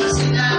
Masina.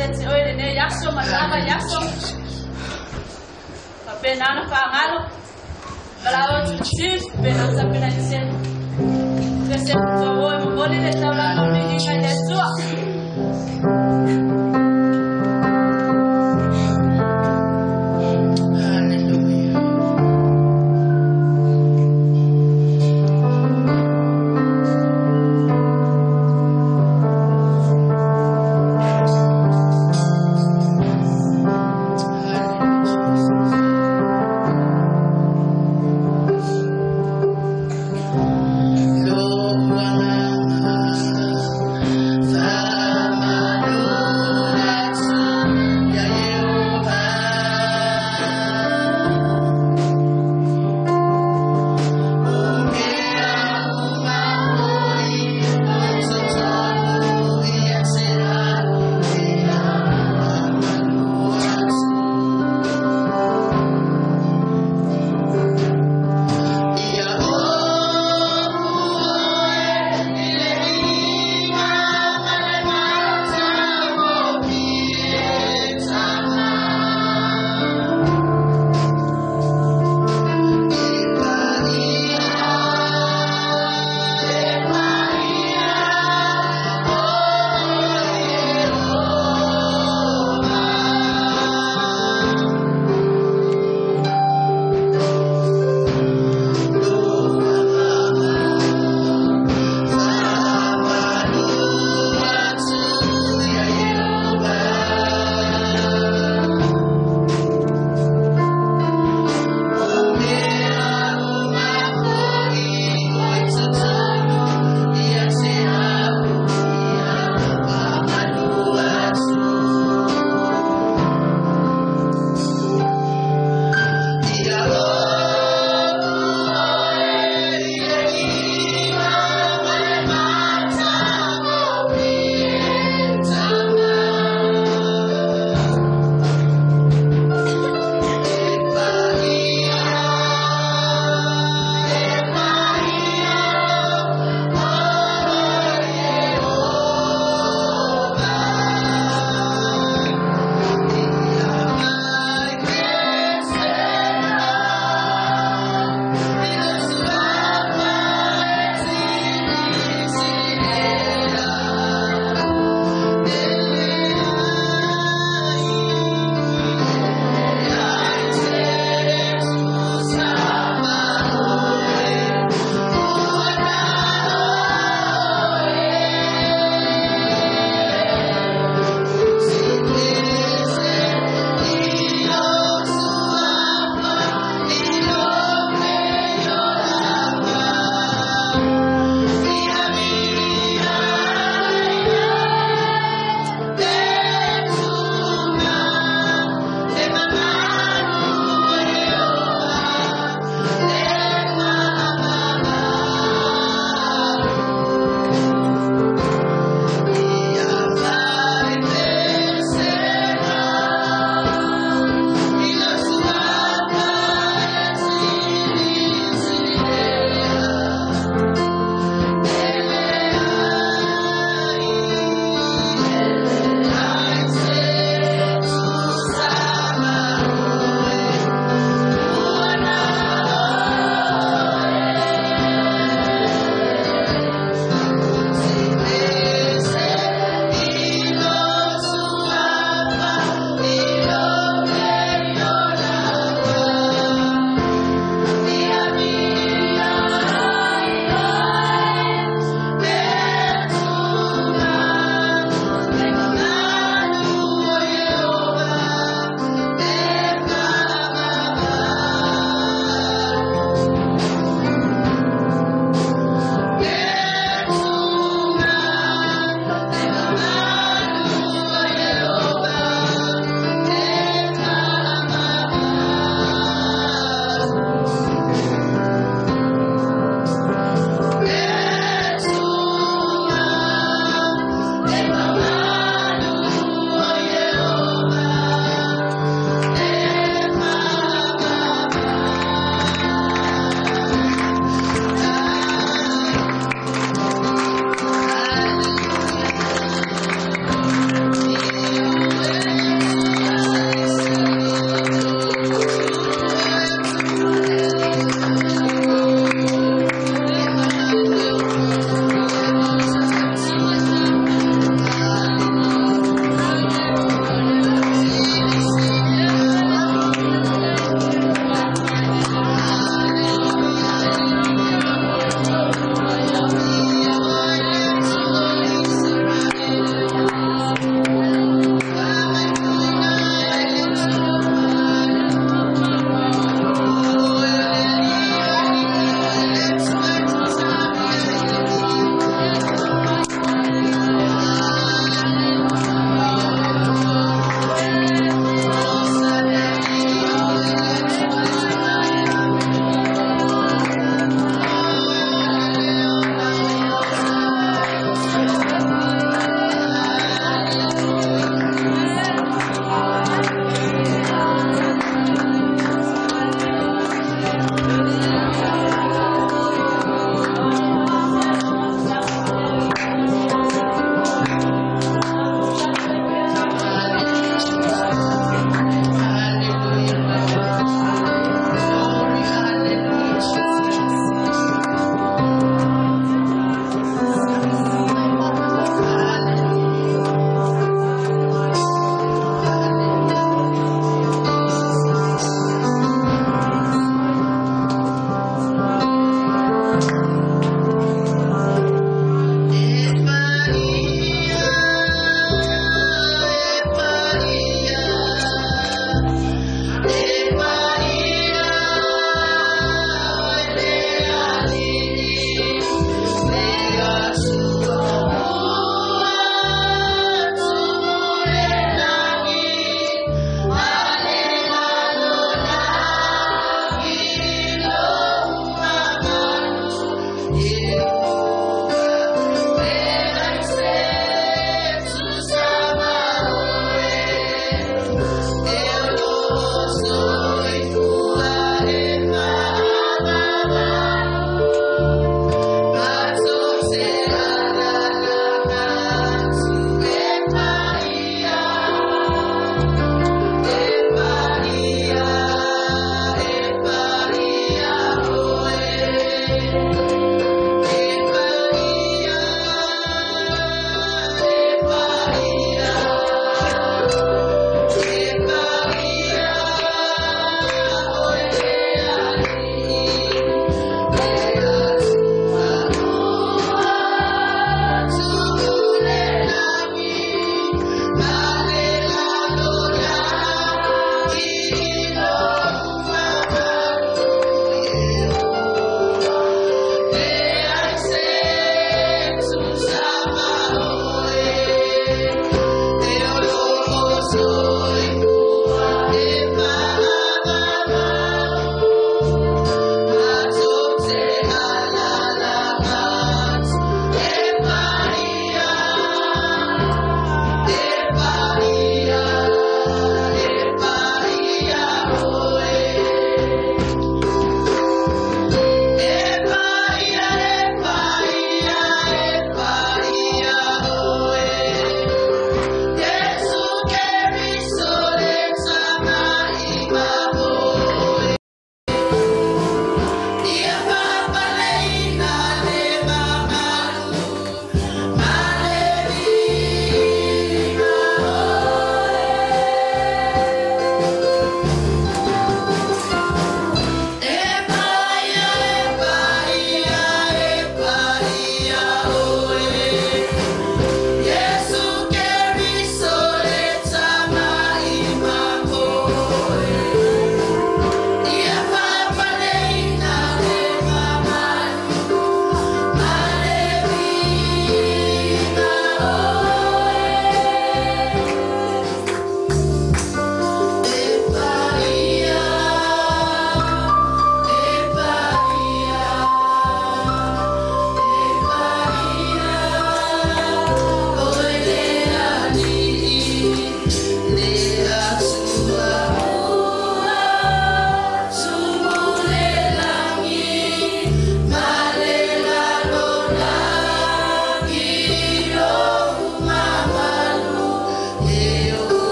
Ate ia te oe lenei aso ma le lava i aso. Faapena ona faagalo. Valaau atu i le Chief, faapena ona tapena i se se o e momoli le taulaga o le viiga i le Atua. Hallelujah. Hallelujah, Jesus. Lo agaga faamalo.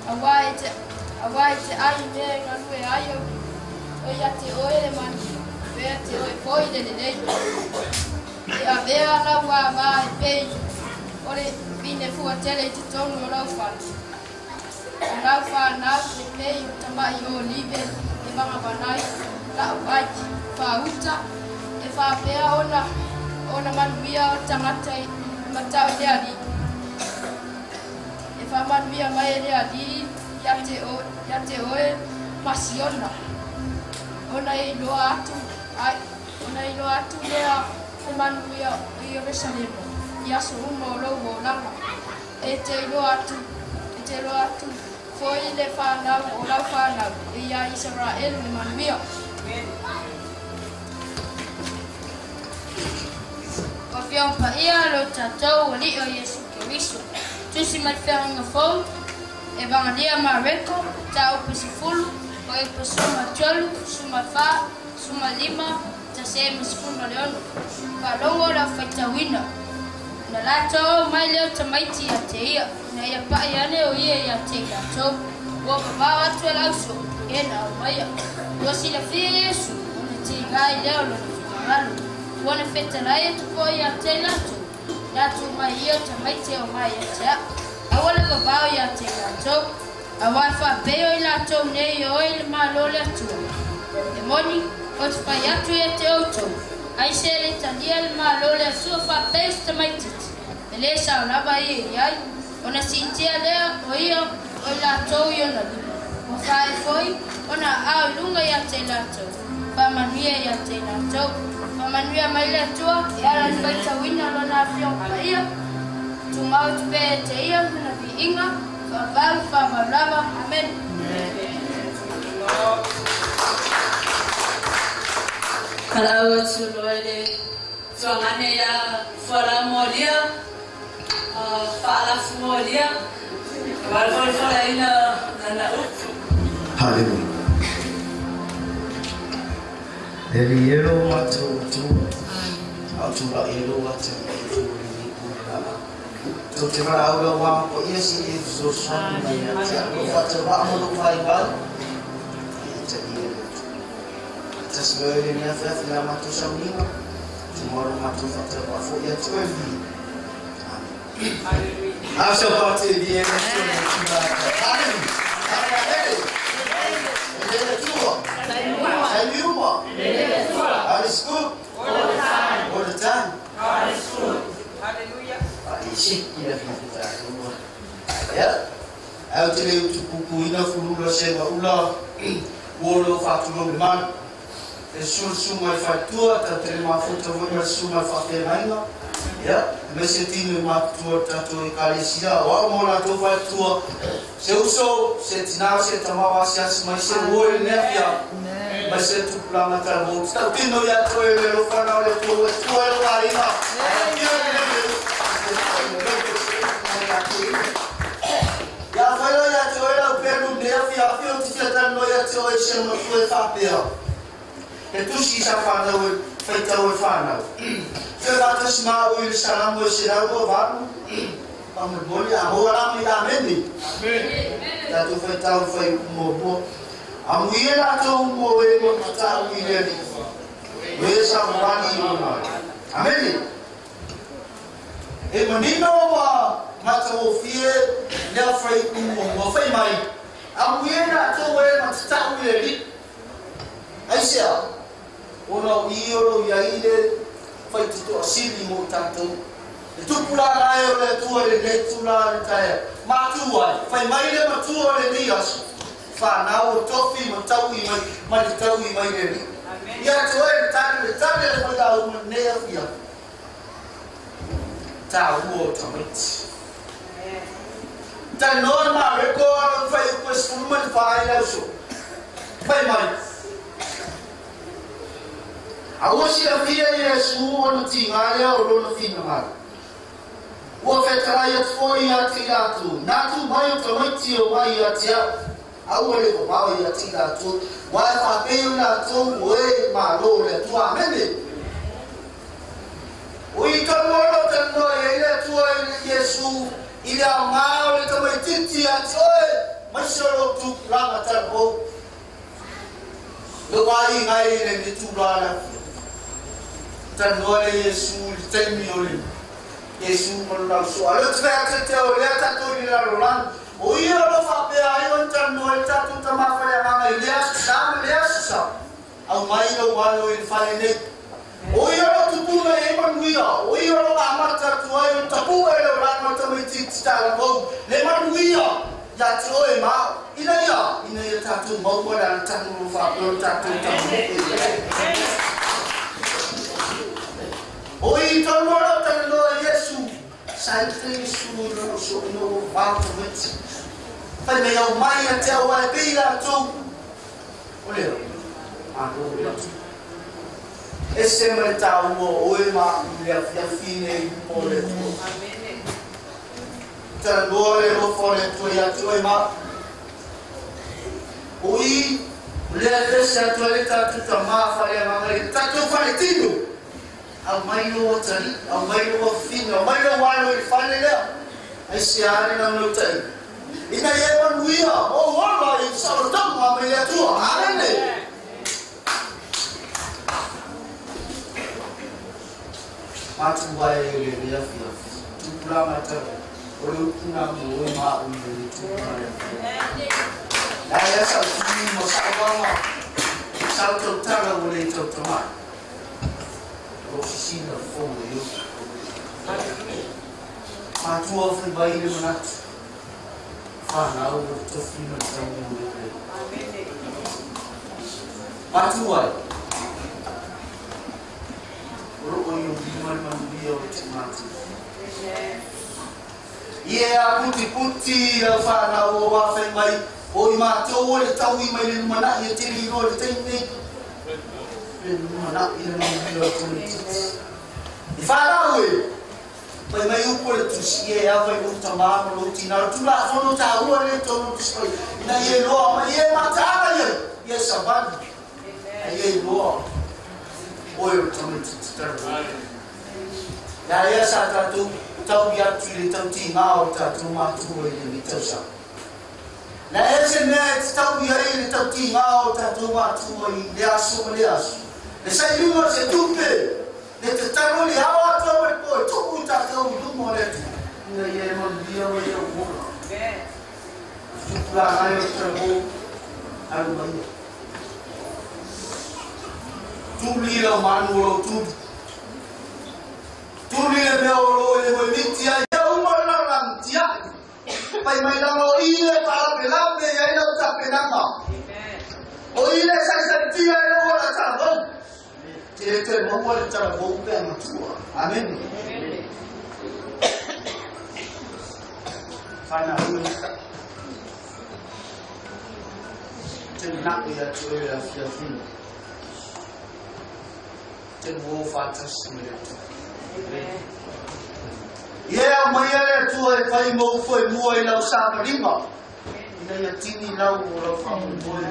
Aua e te ai mea e galue ai o ia te oe le manu, o ia te oe foi le lelei. E avea lau avā e pei o le vine fuatele i totonu o lau fale. O lau whanau e pei o tamai o live e vagavanai lau ai whauta e whapea ona manuia o tangata i matau le ali. E whamanuia mai e le ali ia te oe masiona. Ona e iloa atu lea te manuia i Yerusalema i aso uma o lou olaga. E te iloa atu foi le whanau o lau whanau e ia Israel le manuia. O whiong paia lo tātou o li o Yesu Keriso. Tusi mai whianga fou, e vangalia Mareko, tā upe sifulu, o e pa suma tolu, suma wha, suma lima, ta se ma sifulu leono. Whalongo la whaitawina. Na lātou mai leo tamaiti ia te ia, na ia pai ane o ia ia te lātou. Ua pavao atu e lauso, e na au maia. Ua silafia Yesu, ona te ngai leo lona whakangalo. Ua na whetalai atu koe ia te lātou. Lātou mai ia tamaiti o mai ia te a. Aua le vavao ia te lātou. Aua e whapeo i lātou nei o i le malo le atua. E moni, o te whai atu ia te outou. Ai se le talia le malo le atua whapeo se tamaititi. E le sao lava ia i ai. Ona siitia lea o ia o i lātou i ona lima. Ua whae foi, ona au i lunga ia te lātou. Whamanuia ia te lātou. Whamanuia mai le atua, e ala le whaitawina lona awhiong paia. Tūmau te pē te ia, lona viinga, whavalu, whavalava. Amen. Kalau atu loe tuangane ya fuala molia, faala molia, wal fola ina nana upu. Hallelujah. Eli elo atu tu, atu la elo atu tu ni pula. Tu te mara aula wa ko ia si e zo so ni ya te ko fa te wa mo lo vai vai. E te ni e. Te smele ni fa la ma tu samina. Tomorrow ma tu fa te wa fo ia tu vi. Amen. Hallelujah. Party bien. Hallelujah. God is good. All the time. All the time. God is good. Hallelujah. Ya. Au te leo tupuku ina fulula se ula wolo fatu lo man. E sul suma fatua ta te mafuta vo ma suma fa fe Ya. Me se tinu ma tua tato e kalesia wa mo la to fatua. Se uso se tina se tamawa se as mai se wo le nefia. Mas se tu plana talbo, está tino ya to ele lo fana le to tu el arima. Ya fala ya to ele o pelu nefia, fio ti tan no ya to e no foi fa pia. E tu si sa fana o feita o fana. Fe va te sma o il salam o será o va. Pamo boli a hora mi amen. Amen. Ta tu feita o foi mo bo. Amuia to mo e mo ta o ile ni. We sa wani o na. Amen. E manino wa mata o fie le fai mo mo fai mai. Amuia to we ma ta o ile ni. Ai se o no i o lo ia ile fai tu asili mo tanto. E tu pula la e o le tu le le tu la le ta. Ma tu ai fai mai le ma tu le ni aso. Whanau o tofi ma taui mai, ma te taui mai le ni. Ia te oe le tane le whai au ma nea fia. Tā ua o tamaiti. Tā noa mā reko ala whai o koe sfulu mai whai lau so. Whai mai. A ua sila fia i e su ona ti ngā lea o lona whina ngā. Ua whetarai atu foi ia te rātou. Nā tū mai o tamaiti o mai ia te au. Aua le vavao ia ti latou wa e faapeu latou o e malo le Atua. Amene. O i tonu olo tanoa ia i le Atua i le Iesu i le aogā o le tamaititi ia te oe mai tatou le wai ngai le ni tula la tanoa le Yesu le taimi o le Yesu ma lona uso a le te te te o le tatou i le lalolagi o ia o lo faapea ai ona talanoa i le tatou tamafaleagaga i le aso sa ma le aso sa au mai lau alo i le fale nei o ia o tupuna e manuia o ia o amata atu ai o tapua e lau lana o tamaitiiti talavou le manuia ia te oe ma ina ia tatou maua le alatanu o faapea o tatou tamupe o i tonu o lau talanoa Iesu sa i te Iesu i lona uso ina ua vao tamaiti fai mai au mai a te au ai pei latou o lea malo le atu ese ma le taua oe ma le afiafi nei po le Atua. Talanoa le alofa o le Atua ia te oe ma o i lea pese atu ai le tatou tamā faleagaga i le tatou faletino au mai lou atalii au mai lou afafine au mai lou alo i le fale lea ai se a le naunautai ina ia e manuia o ola i saolotoga mai le Atua. Amene. Matu ai le le afiafi tupulaga tala o le upuna mo oe ma au i le tupulaga le afiafi la ia sautini ma sauaga sautautala ua le tautamai o sisina fofoga i upu matua fai mai le manatu fanau o le tofi ma le tauga o le matua ai o loo i lima le manuia o le timati. Ia a putiputi lau whanau o wawhai mai o i mātou o le taui mai le lumanai e te lilo le taimi le lumanai le manuia o le tamaititi. I whanau e mai mai upo le tusi e a whai o tamā ma lo tina o tula afono tāua le tonu tusi mai ina ie loa mai e mataga ia ia sabani ai e loa oe o tamaititi tala. La ia sa tātou tau i atu i le tauti ngā o tātou mātua i le mitausa. La e se mea e te tau i ai le tauti ngā o tātou mātua i le aso ma le aso. Le sai lunga se tupe, le te taro le hawa atua ma le poe, tuku i tātou i luma o le atu. Ina ia e manuia o ia uola. Tupula ngai o te talavou, alu mai ia. Tuli lau manu o lau tuli. Tuli le mea o lo e le miti ai ia uma le lalolagi tiai. Pai mai lama o i le faalapelape i ai lau tapenaga. O i le saisatia e lau ola talavou. Te le toe maua le talavou pea matua. Amene. Whanau e. Te nai atu e le afiafina. Te mua whātasi me le Atua. Ia mai le Atua e whai maufo e mua i lau sāpalima. Ina ia tini lau o lau whaamoemoe.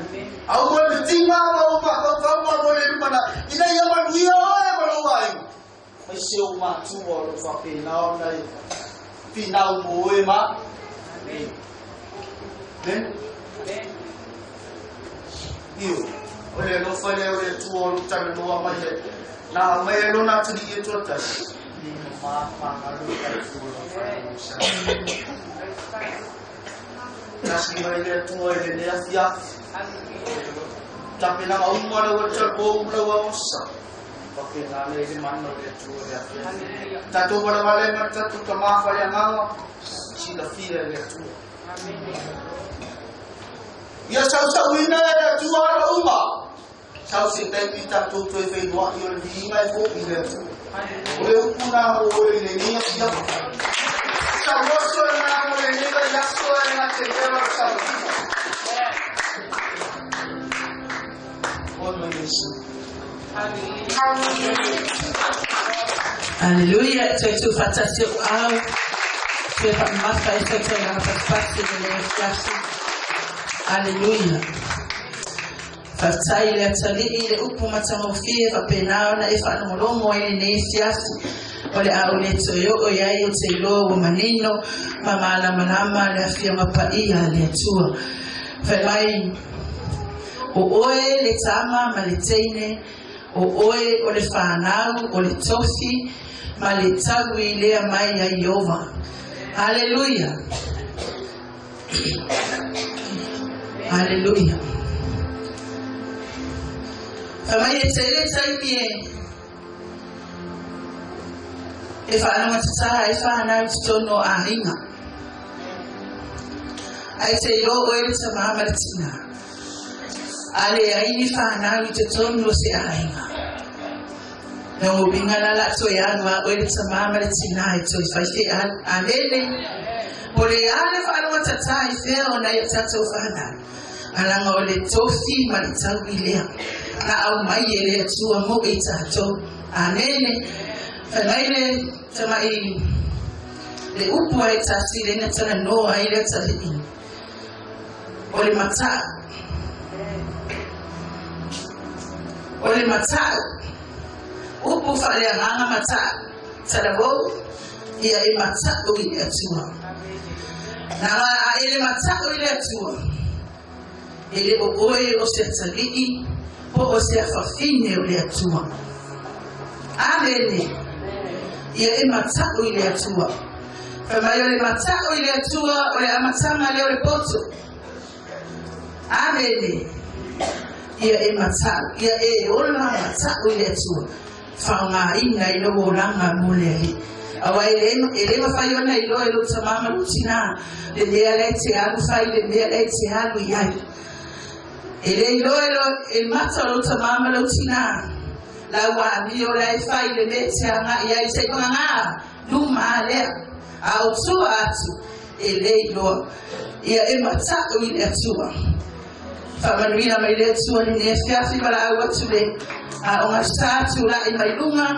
Au mo le tinga ma o mafaufau mo le lumana. Ina ia manuia oe ma lou ai. Mai se o mātua o lau whapena ona e pinau mo oe ma. Amen. Amen. Iyo. O le alofa lea o le Atua o lou talanoa mai ai. Nā mai e lona atili i e tuatasi. Ni ma whangaru e tua lau whanau sa. Tasi mai le Atua e le nea fiafi. Tapenaga uma lau atalou lau aosa. Wapena le le mana o le Atua le afiafi. Tatou walawale ma tatou tamā whaleagaga. Silafia e le Atua. Ia sausauina e le Atua ala uma. Sau se taimi tatou toe whenua i o le viinga e fo i le Atua. O le upuna mo oe i le nia fiafi. Sau oso e ngā mo le nega i aso e ngā te rewa o sausauina. Ono Yesu. Hallelujah. Toe tu whatasi o au. Toe whamata e toe ngā patipati le lea fiafi. Hallelujah. Whaatai le atalii le upu matangofie whapenaona e whanongolongo ai lenei fiafi. O le au le toe o iai o te iloa ua manino ma malamalama le afia mapaia le Atua. Fai mai o oe le tama ma le teine, o oe o le whanau, o le tofi, ma le taui lea mai a Iova. Hallelujah. Hallelujah. Fai mai e te le taimi e e whaanonga tataha e whanau te tono a hinga. Ai te iro oe le tamaha ma le tina. Ale ai ni whanau i te tono se a hinga. Me o winga la la toi anu a oe le tamaha ma le tina e toi whaife a lele. O le ale whaanonga tataha i whea o nai a tātou whanau. Alanga o le tofi ma le taui lea. Na au mai e le atua mo i tātou. Amene. Whai mai le tamai le upu ai tasi le na tana noa ai le tali. O le matau. O le matau. Upu whalea nganga matau. Talavou ia e matau i le atua. Nā ngā a e le matau i le atua. E le o oe o se atalii po o se awhawhine o le atua. Amene. Ia e matau i le atua. Whai mai o le matau i le atua o le amatanga le o le poto. Amene. Ia e matau. Ia e ola matau i le atua. Whaonga ina i lo olanga mo le ai. Awa e le mawhai ona i loa e lo tamama lo tina. Le mea le te alu whai, le mea le te alu i ai. E le iloa e lo e mata lo tamama lo tina. La wa mi o le whai le mea te anga i ai te konga ngā. Numa lea. A o tua atu e le iloa. Ia e matau i le atua. Whamanuina mai le atua ni ne fiafi wala au atu le. A o ngā sātu la i mai lunga.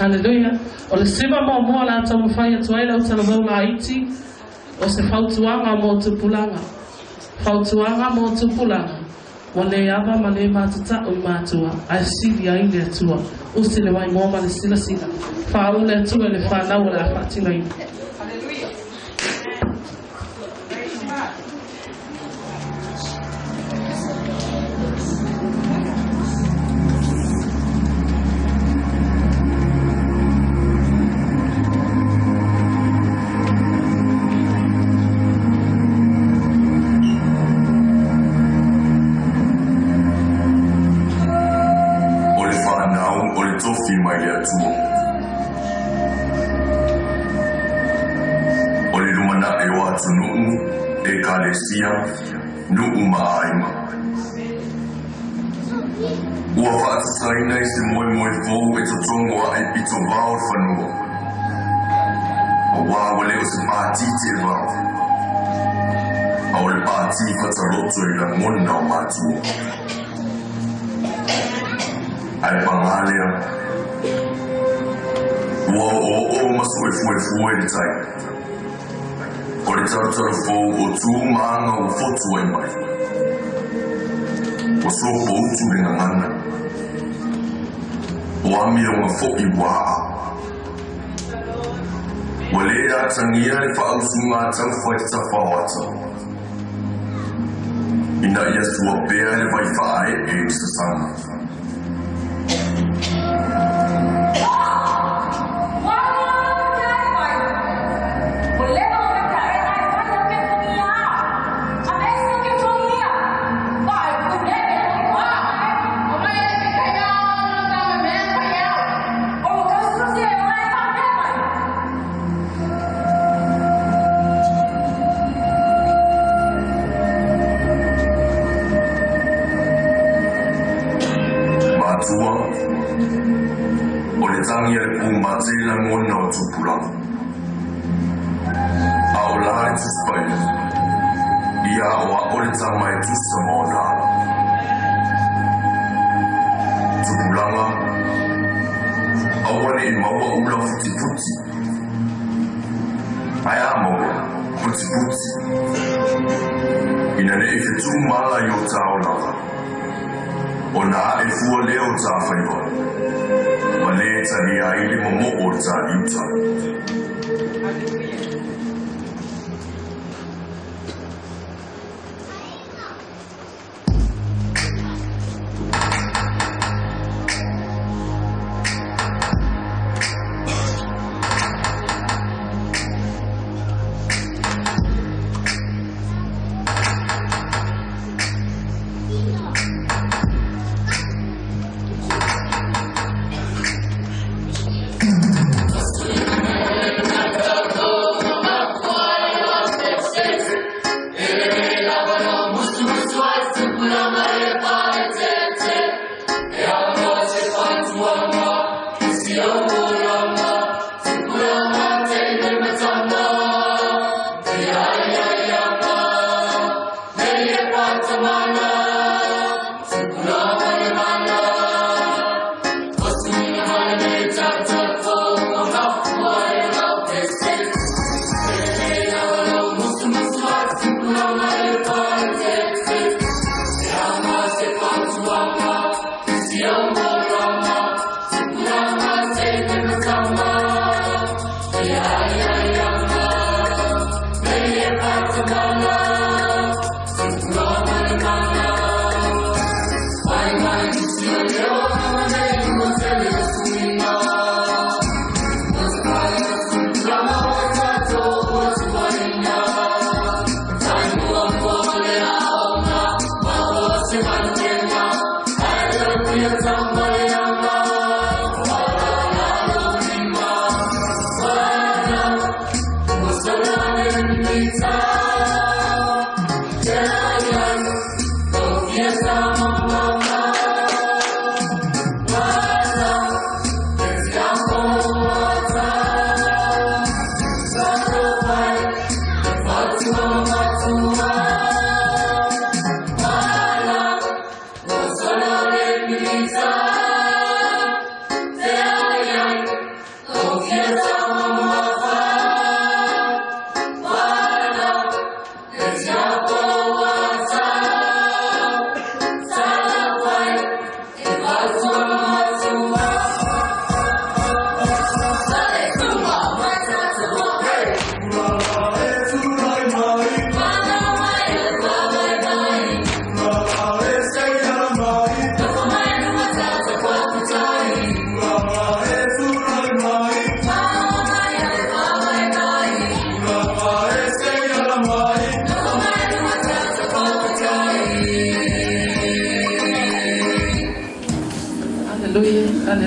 Haleluia. O le sima muamua o le a taumafai atu ai lau talavou laiti, o se fautuaga mo tupulaga. Fautuaga mo tupulaga, ua le ava ma le matata'u i matua, ae sili ai le Atua. Usi le waimoa ma le silasila. Faauu le Atua i le fanau o le a faatinoina. O le fanau o le tofi mai le Atua. O le lumanai o atunuu, ekalesia, nuu ma aiga. Ua faasasaina i se moemoe fou e totogo ae pito vao le fanua. Auā ua le o se pati teevao, a o le pati fataloto i lagona o matua. Ae pagā lea, ua oooo ma suefuefue le tai. O le talotalo fou o tu ma aga ua fotu ai mai. Ua sopoutu le gagana. O amioga foʻi ua aa. Ua lē atagia le faausuga taufa i le tafaoata. Ina ia sua pea le vai faaee i le sasaga. Matua, o le tagi a le pumate lagona o tupulaga. A o la le Tusi Paia, ia aoao le tama e tusa ma ona ala. Tupulaga, aua neʻi maua ula futifuti. Ae a maua, putiputi. Ina neʻi fetuʻu mala i o taolaga. Ona aʻe fua lea o ta faiva, ma lē talia ai le momoʻo o le taliuta.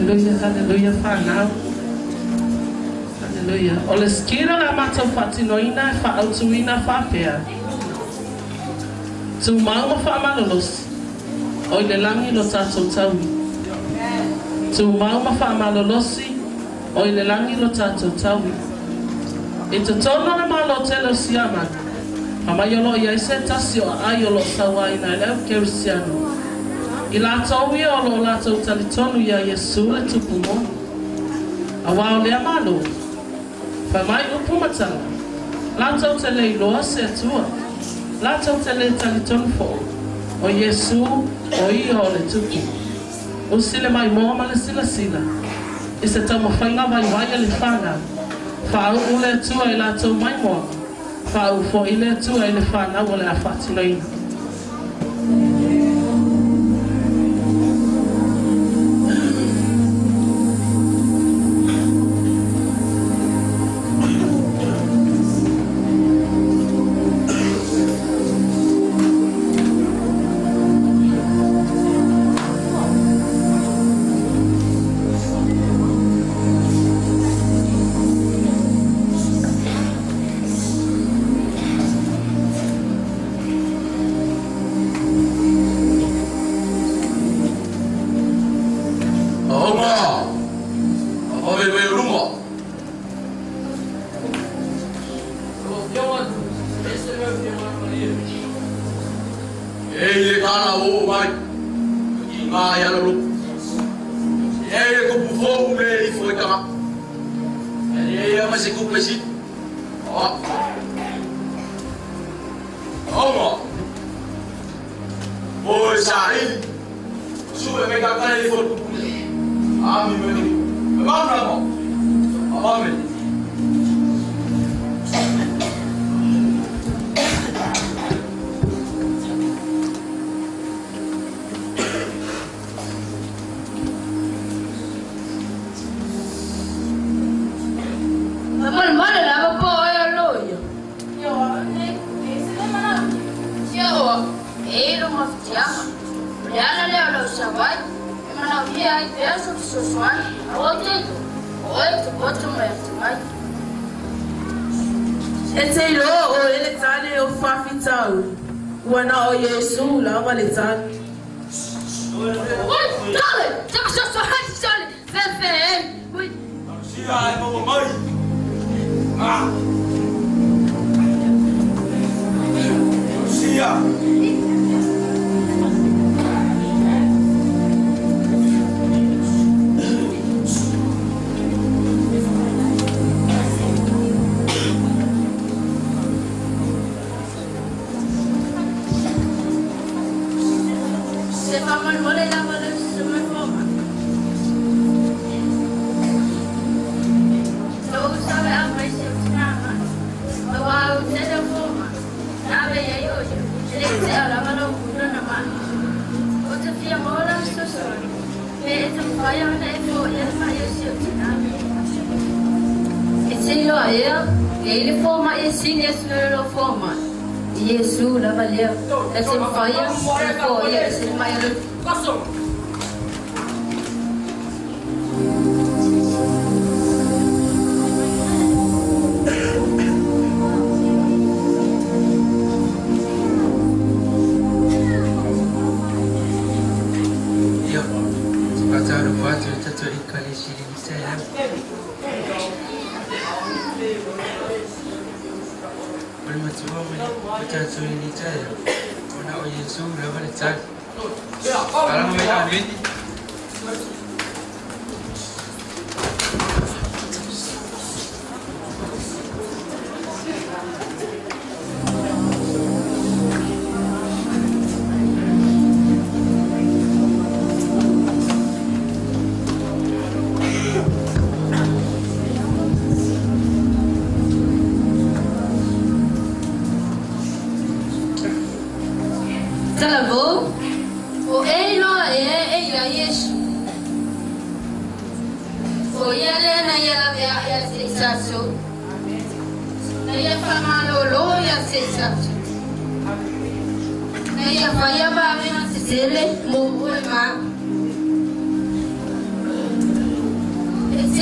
Hallelujah, hallelujah, whanau. Hallelujah. O le skira la mātou whaatinoina e whaautuina whaapea. Tū maunga whaamalolosi. O i le langi lo tātou taui. Tū maunga whaamalolosi. O i le langi lo tātou taui. I te tōna le malo tele o siamani. Amai o lo ia ese tasi o ai o lo sauaina e leo kerisiano. I lātou ia o lo lātou talitonu ia Iesu le tupu moni. A wā o lea malo. Whai mai upu matanga. Lātou te le iloa se atua. Lātou te le talitonu fo. O Iesu o ia o le tupu. O sile mai moa ma le sila sila. I se tau mawhainga vai vai a le whanau. Whaau o le atua i lātou mai moa. Whaau fo i le atua i le whanau o le a whaatinoina.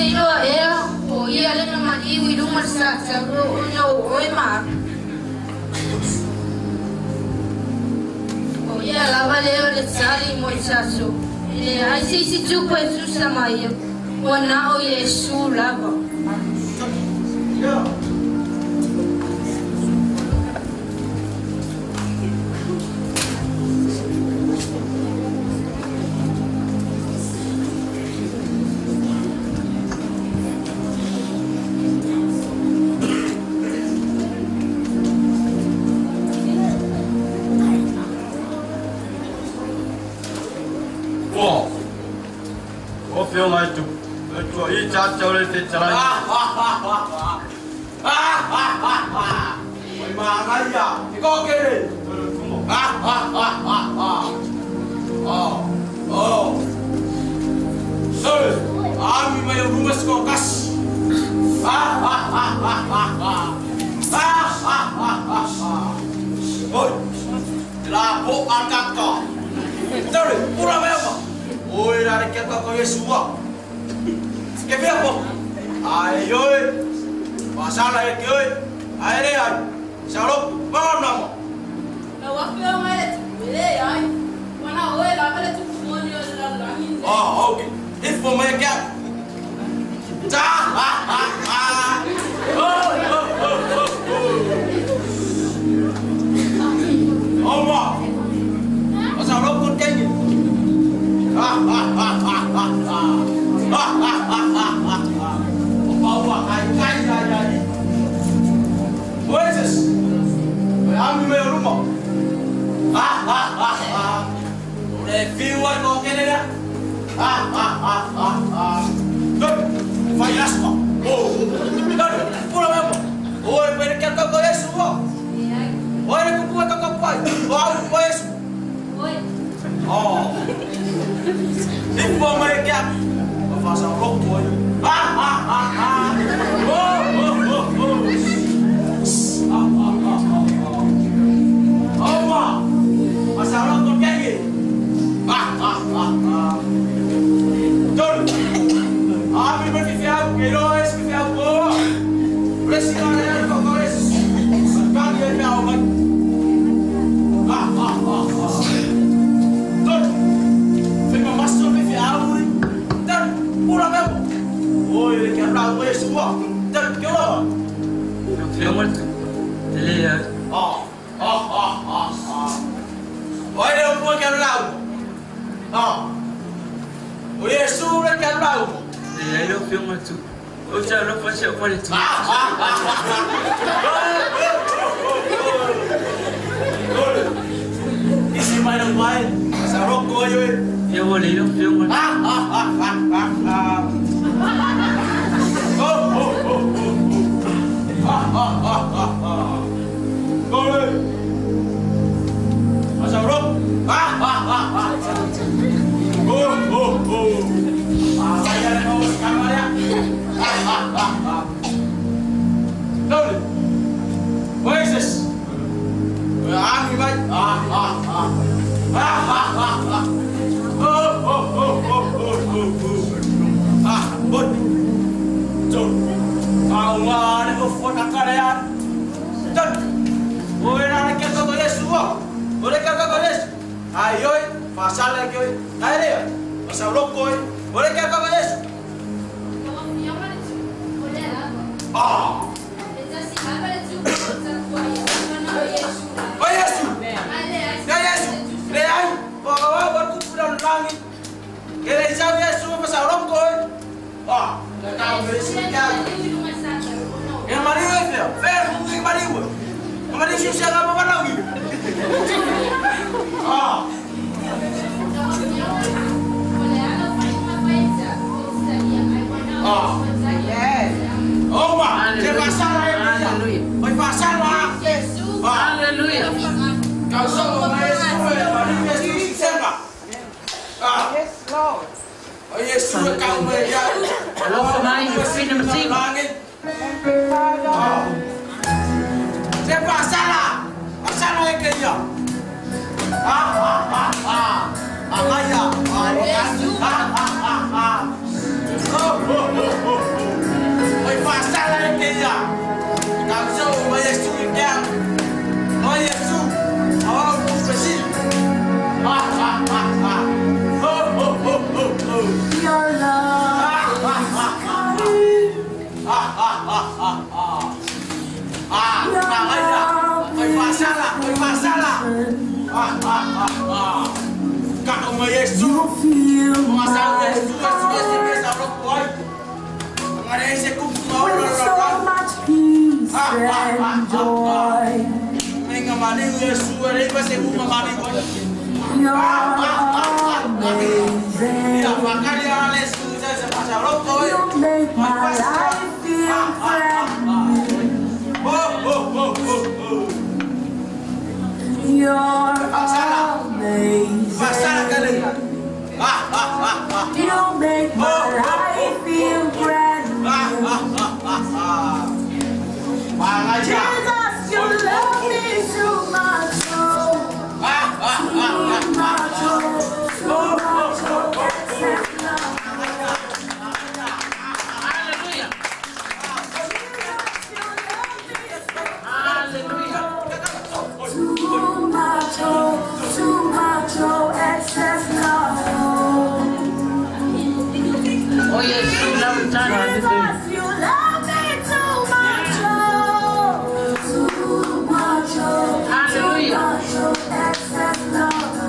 se iloa ea o ia lena maliu i luga le sataulo ona o oe ma apu. O ia lava lea o le tali mo i tatou. E leai se isi tupu e tusa ma ia, ua na o Iesu lava. Oh, oh, oh, oh. With so much peace and joy. You're amazing. You make my life feel brand new. You're amazing. You make my life feel brand new. Jesus, you love me too much, oh. Too much, oh. Too much, oh. Excess love. Hallelujah. Hallelujah. Too much, oh, too much, oh, excess love. Oh yes, Jesus, you love me too much, oh, too much, oh, too much, oh, excess love.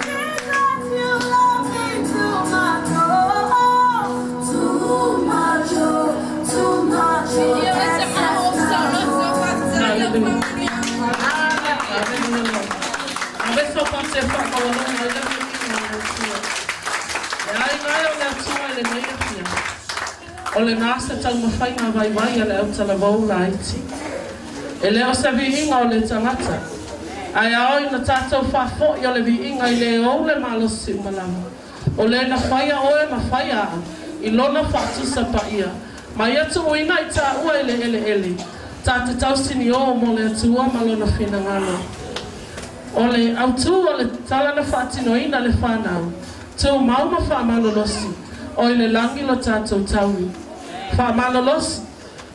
Jesus, you love me too much, oh, too much, oh, too much, oh, excess love. Hallelujah. Hallelujah. O le ngasa taumafaiga vaivai a le autalavou laiti. E lē o se viiga o le tagata. Ae ao ina tatou faafo'i o le viiga i lē ou le malosi uma lava. O lē na faia oe ma faia a'u i lona faatusa paia. Ma ia tuuina i tāua i le eleele. Tā te tausini ō mo le Atua ma lona finagalo. O le autū o le tala na faatinoina le fanau. Tumau ma faamalolosi. O i le lagi lo tatou taui. Faamalolosi.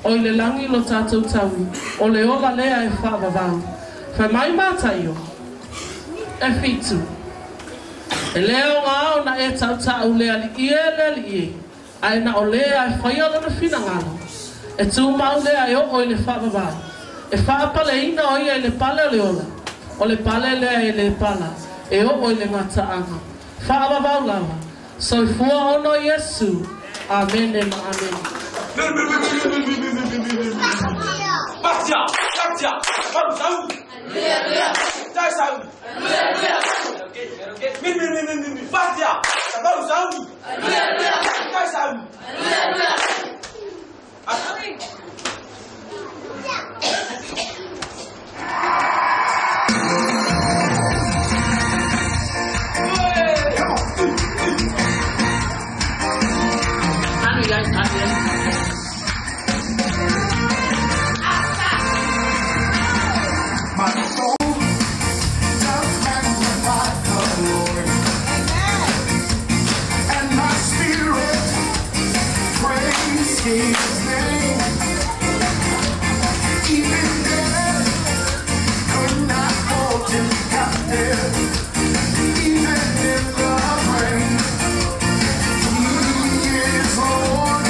O i le lagi lo tatou taui. O le ola lea e faavavau. Fai mai Mataio. E 7. E lē o gā ona e tautaʻu le alii e le alii e. Ae na o lea e faia lona finagalo. E tumau lea e oo i le faavavau. E faapaleina o ia i le pale o le ola. O le pale lea e le pala. E oo i le gataaga. Faavavau lava. Soifua ona o Iesu. Amene ma amene. Batia, batia, bam sau, tai sau. Mi mi mi mi mi, batia, bam sau. Tai sau. My soul does magnify the Lord, and my spirit praise His name. Even death could not hold Him captive. Even in the grave, He is Lord.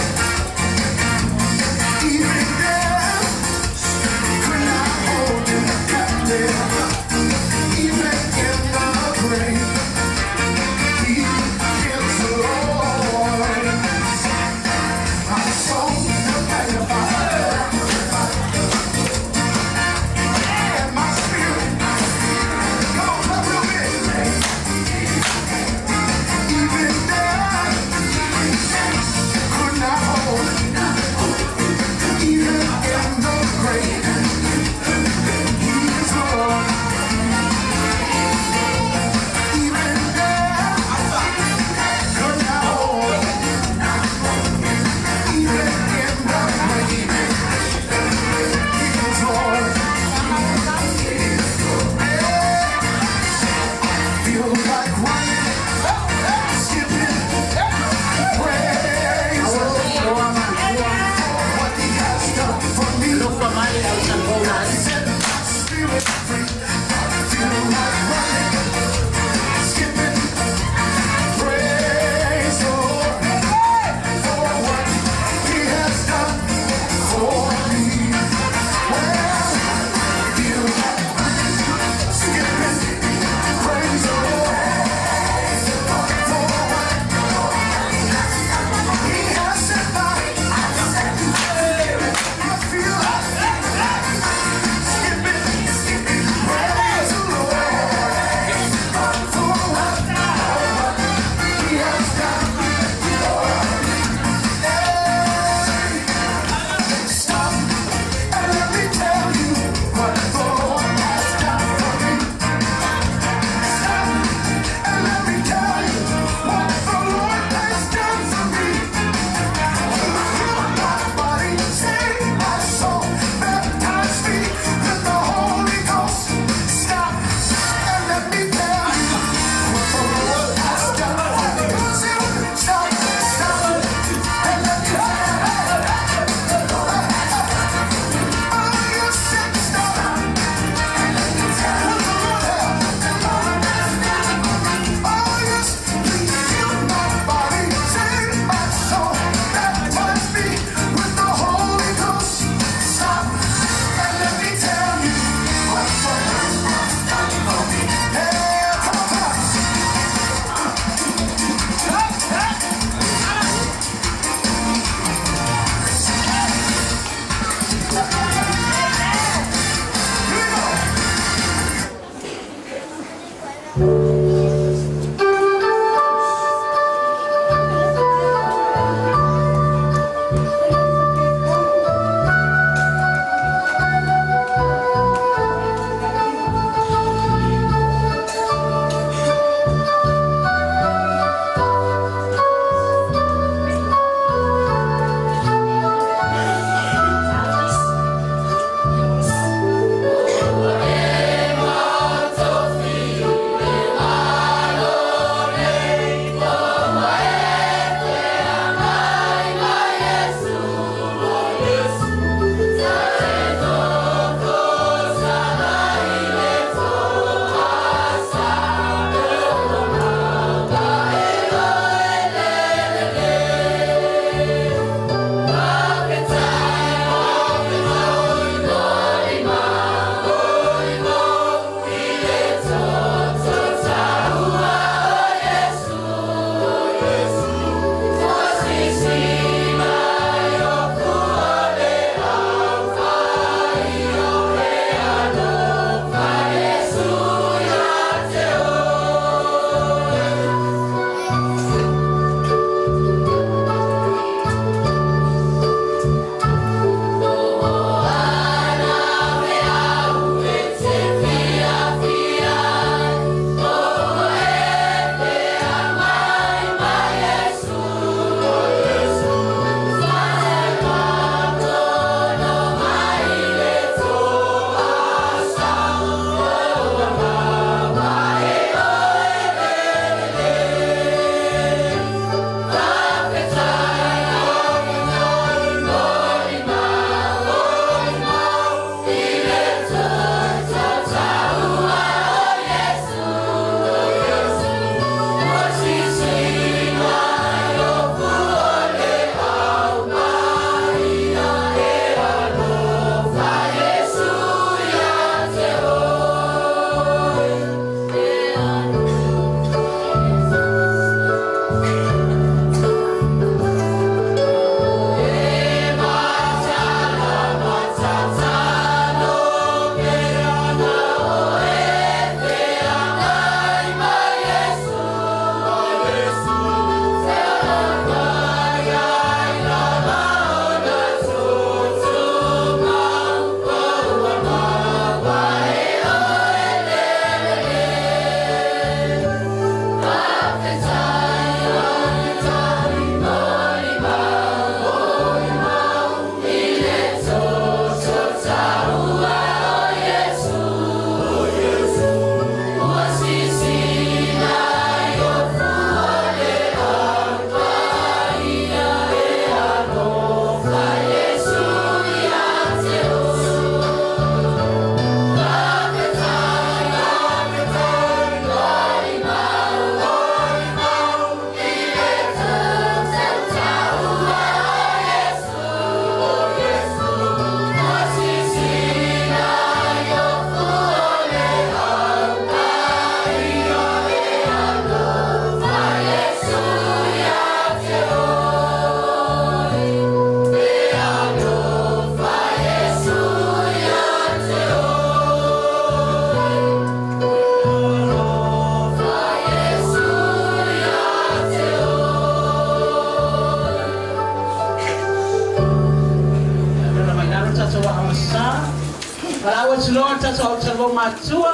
Tuloa tatou au talavou matutua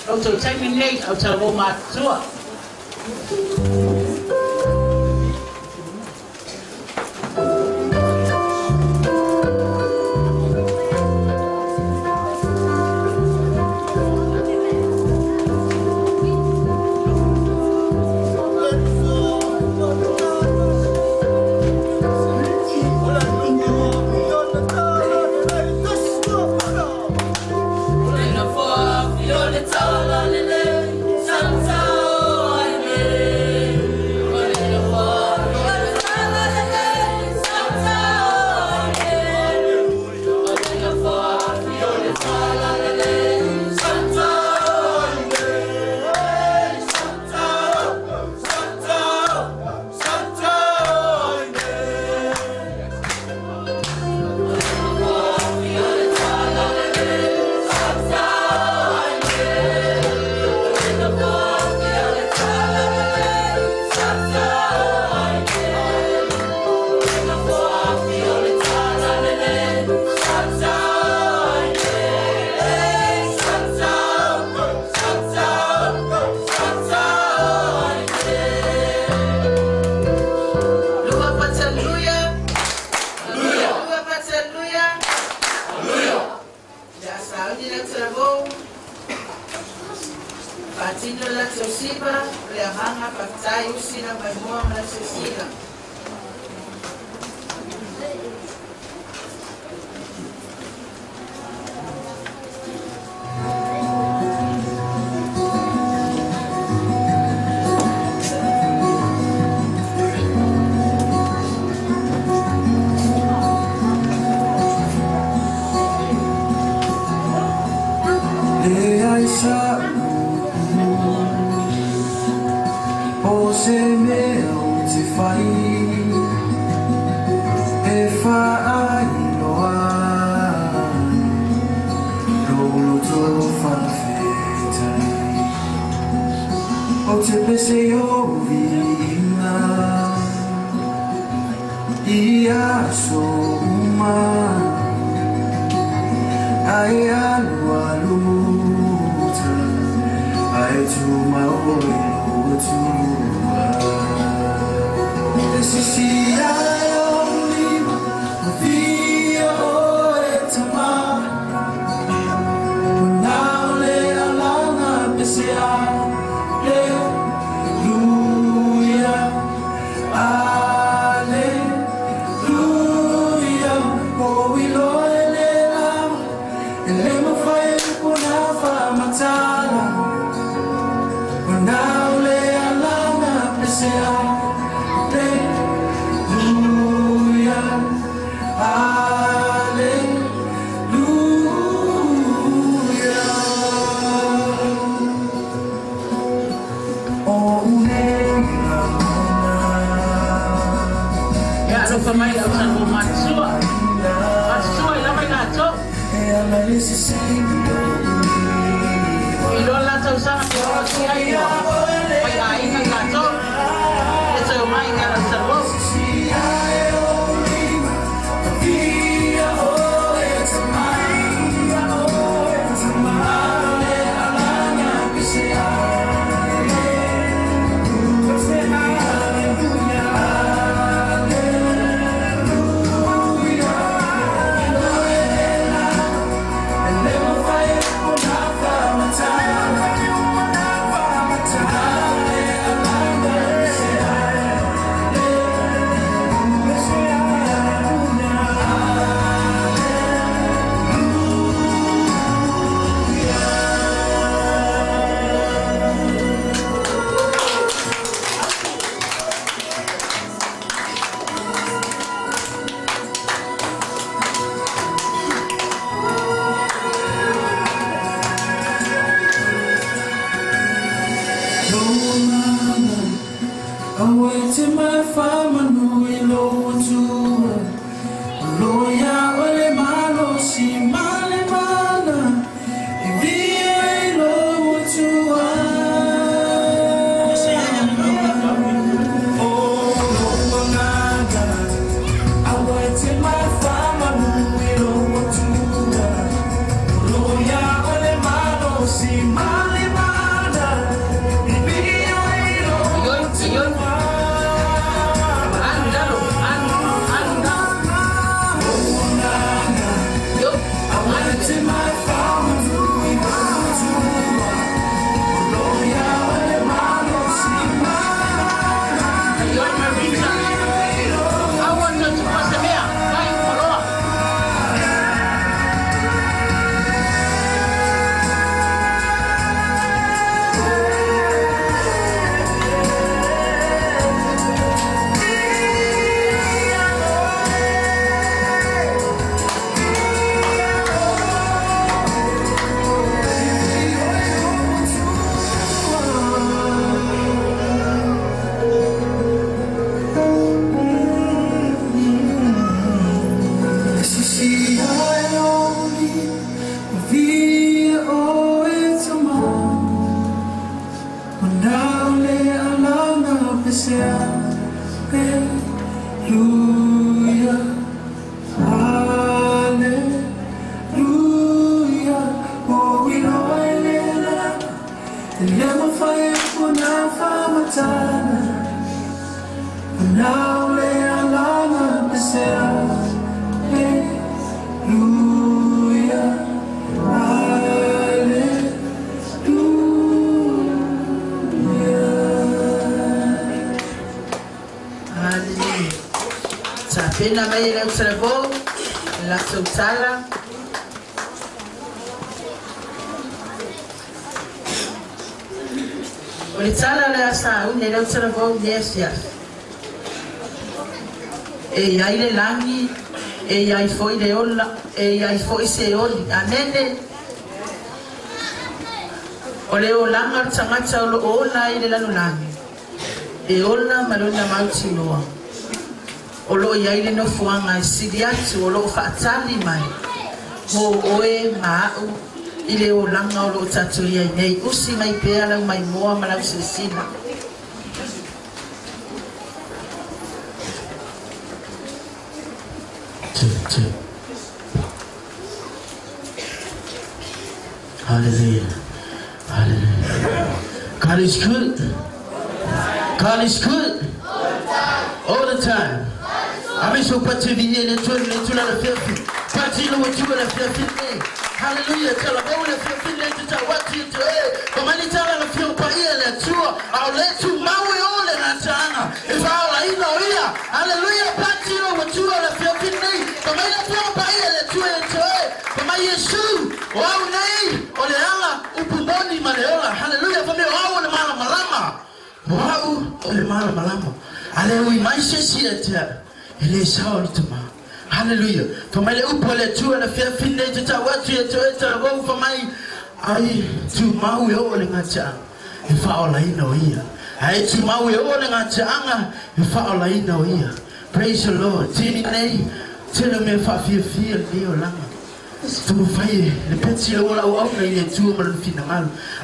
lo outou taimi lenei au talavou matutua. Time. Hallelujah, hallelujah. Oh, we know I le mafai kuna famatana. Now le alanga pesea. Hallelujah, hallelujah. Hallelujah. Tapena mai le utsaravo, la sautala. O le tala le asa une le utsaravo ne asiasi. E iai le langi, e iai foi le ola, e iai foi se oli. Amene. O le olanga le tangata o lo ola i le lalolagi. E ola ma lona mautinoa. O lo iai le nofoaga e sili atu o loo faatali mai mo oe ma a'u i le olaga o loo tatou iai nei. Usi mai pea lau maimoa ma lau silasila. Two, two. Hallelujah. Hallelujah. God is good. God is good. All the time. Ame so pati vinye le tu la fiafi. Pati lo tu la fiafi. Hallelujah. Tala ba la fiafi le tu ta wati tu e. Kamani tala la fiafi pa ia le tu. Au le tu mawe o le na tanga. E fa la ina ia. Hallelujah. Pati lo tu la fiafi nei. Kamani la fiafi pa ia le tu e tu e. Kamani Yesu. O au nei o le ala upumoni ma le ola. Hallelujah. Fa me o au le mala malama. O au o le mala malama. Ale ui mai se si e te. Ele sao le tama. Hallelujah. Fa mai le upo le tu le fiafi nei te ta watu e te e te wau fa mai ai tu mau e o le ngata. E fa ola ina o ia. Ai tu mau e o le ngata anga e fa ola ina o ia. Praise the Lord. Tini nei tele me fa fia fia le o langa. Tu fai le peti le ola o au nei le tu ma le fina.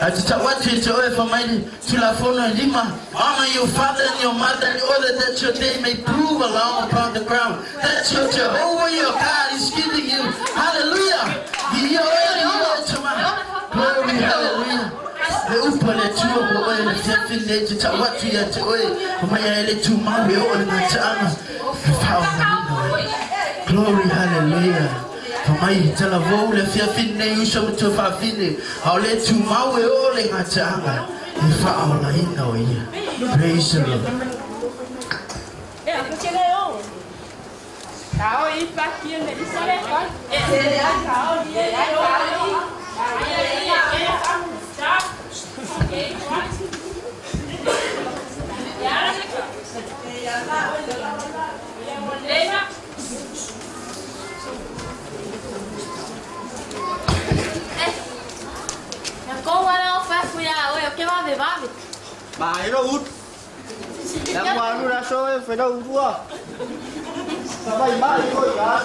Ai te ta watu e te oe fa mai le tu la fono lima. Honor your father and your mother in order that your day may prove along upon the ground. That your Jehovah your God is giving you. Hallelujah. Glory, hallelujah. Le upa le tu o oe le fiafi le te ta watu ia te oe. O mai le tu maui o le ngataanga. Glory, hallelujah. Mai te la vou le fiafi nei usa mo faafine. Au le tu maui o le ngataanga. E whaola ina o ia. Praise the Lord. Mà nó út. Đang qua nó ra số phải đâu út. Sao bay bay thôi cả.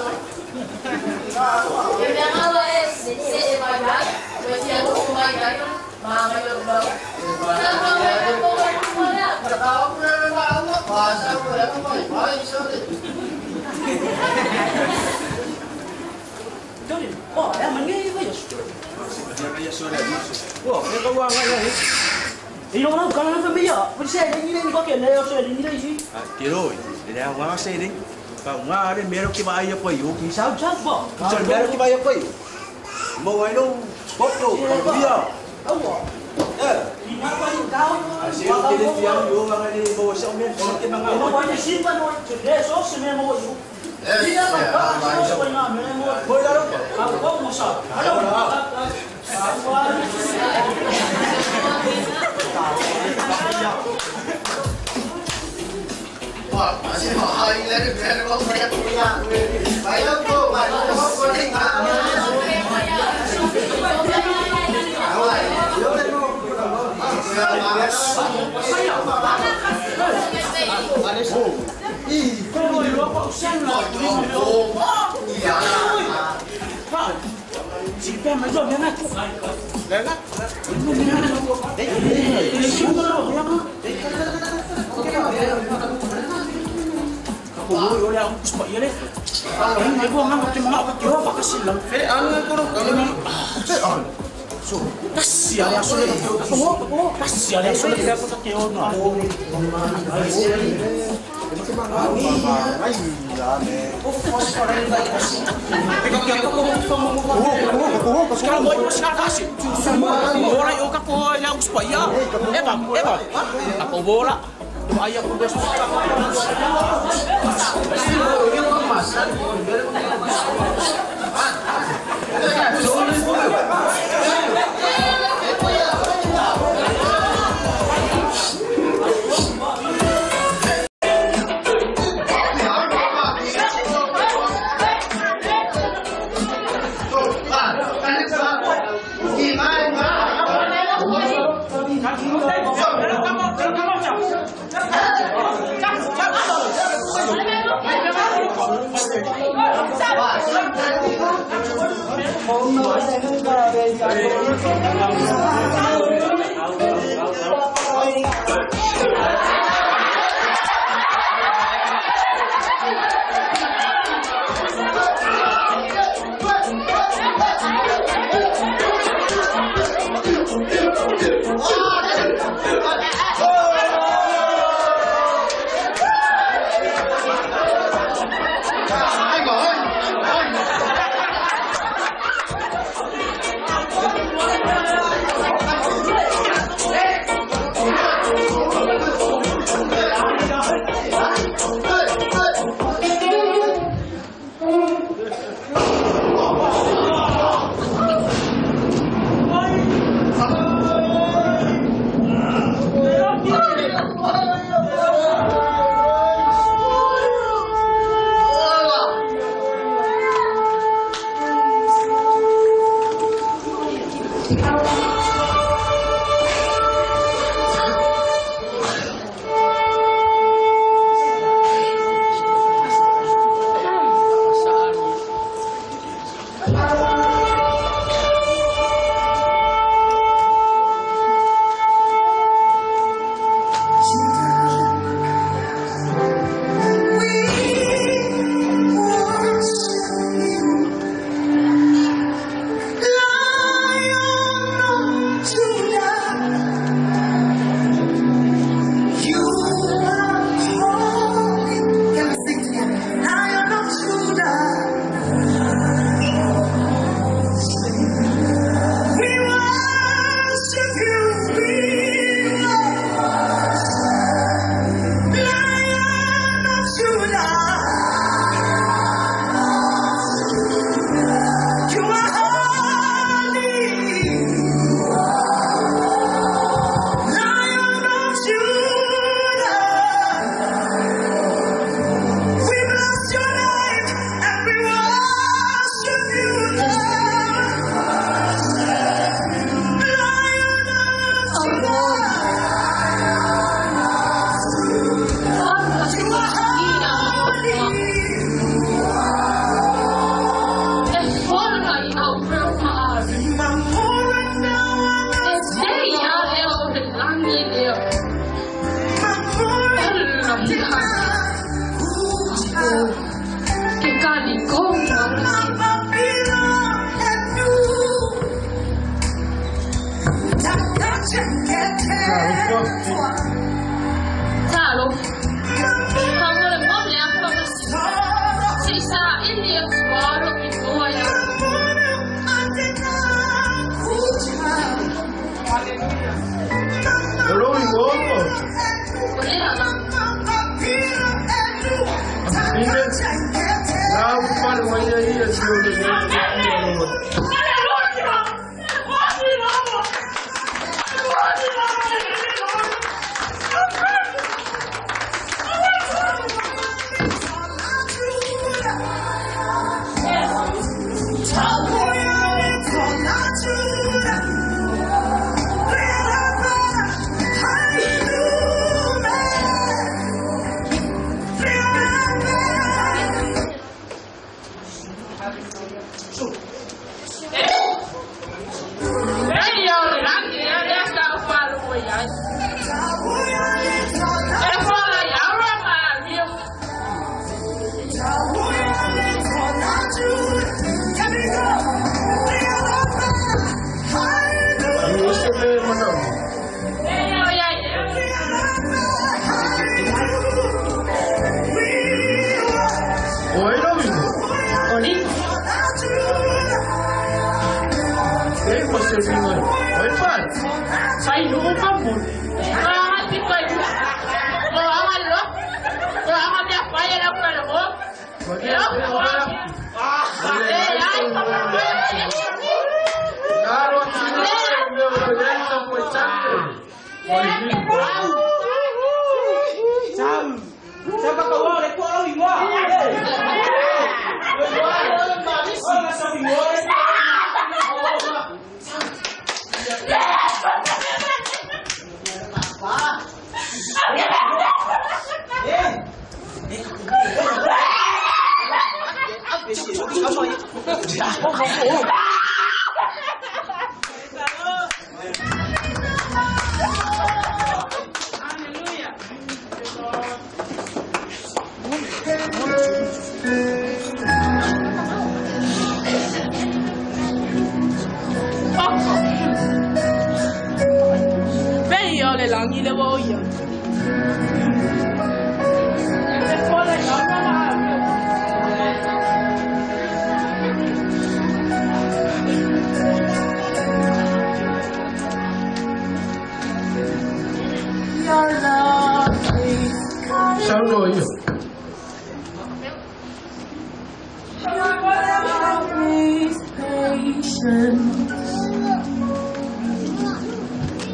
E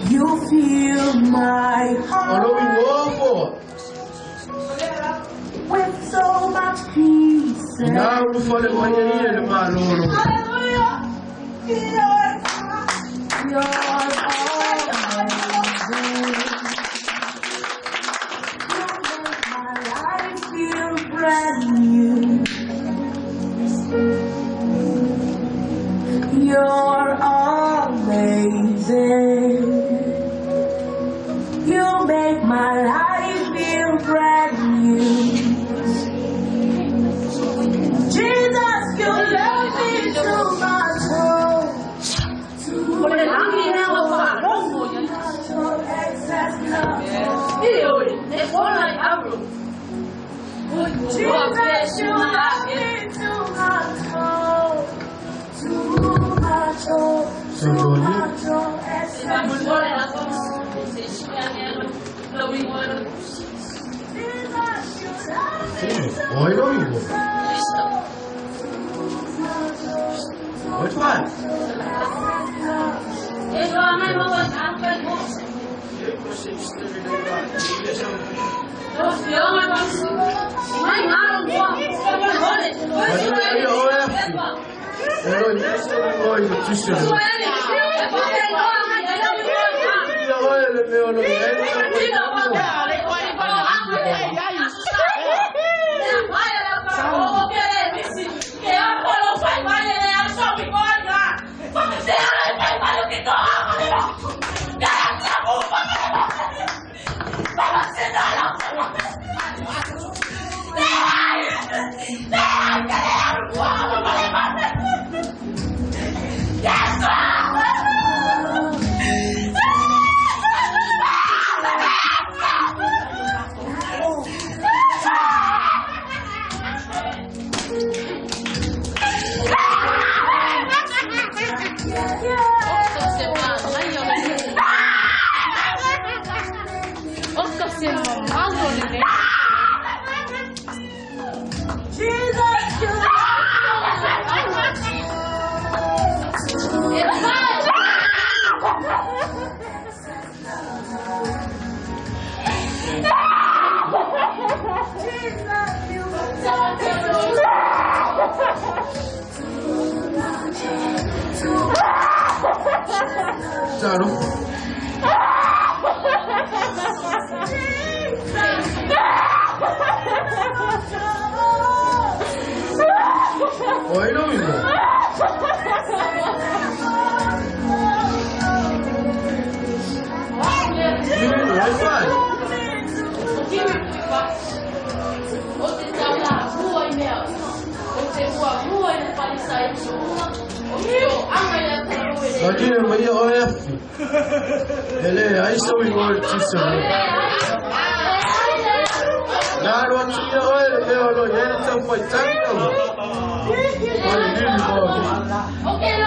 You feel my heart with so much peace. Hallelujah. You're amazing. You make my life feel brand new. You're amazing. You make my life feel brand new. Jesus, you love me too much. Oh, too much. Excess love. Jesus, you love me too much. Oh, too much. Oh, too much. Oh, excess love. Okay,